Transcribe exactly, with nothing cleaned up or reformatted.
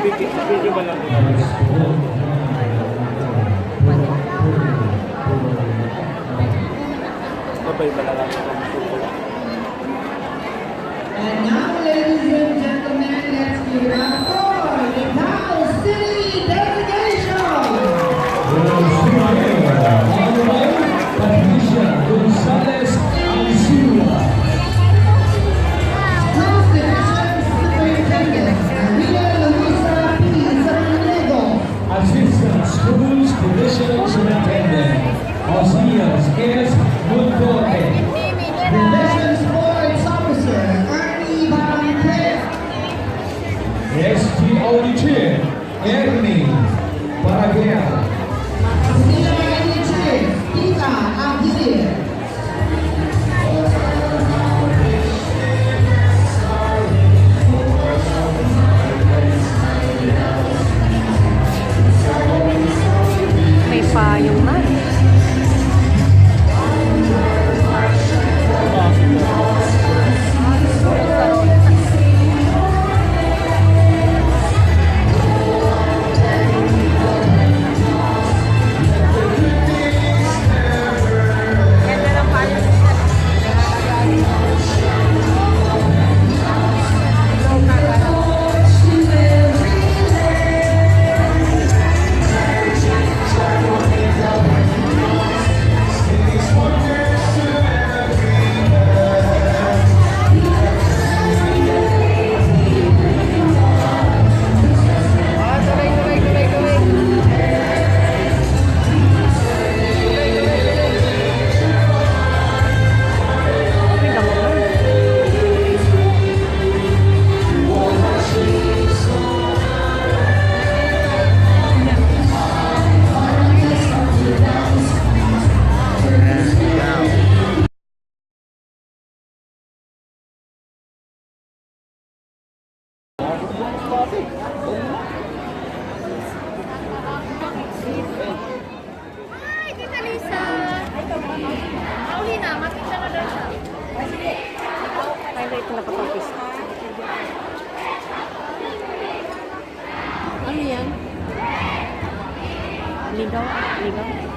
Babay ba na lang? And now, ladies and gentlemen, let's give it up for the Davao City delegation. Honorable Patricia Gonzalez Alcilua. Schools Division Superintendent Maria Luisa P. Samaniego. Assistant Schools Division Superintendent Josias S. Monforte. Division Sports Officer Ernie Barangay. S T O Chief Ernie Paraguer. Sila Chief Tita Aguirre. May payong na. Hi, Tita Lisa! Pauli na, makita na daw siya. Ay, ito nakapag-isa. Ano yan? Ligaw, ligaw.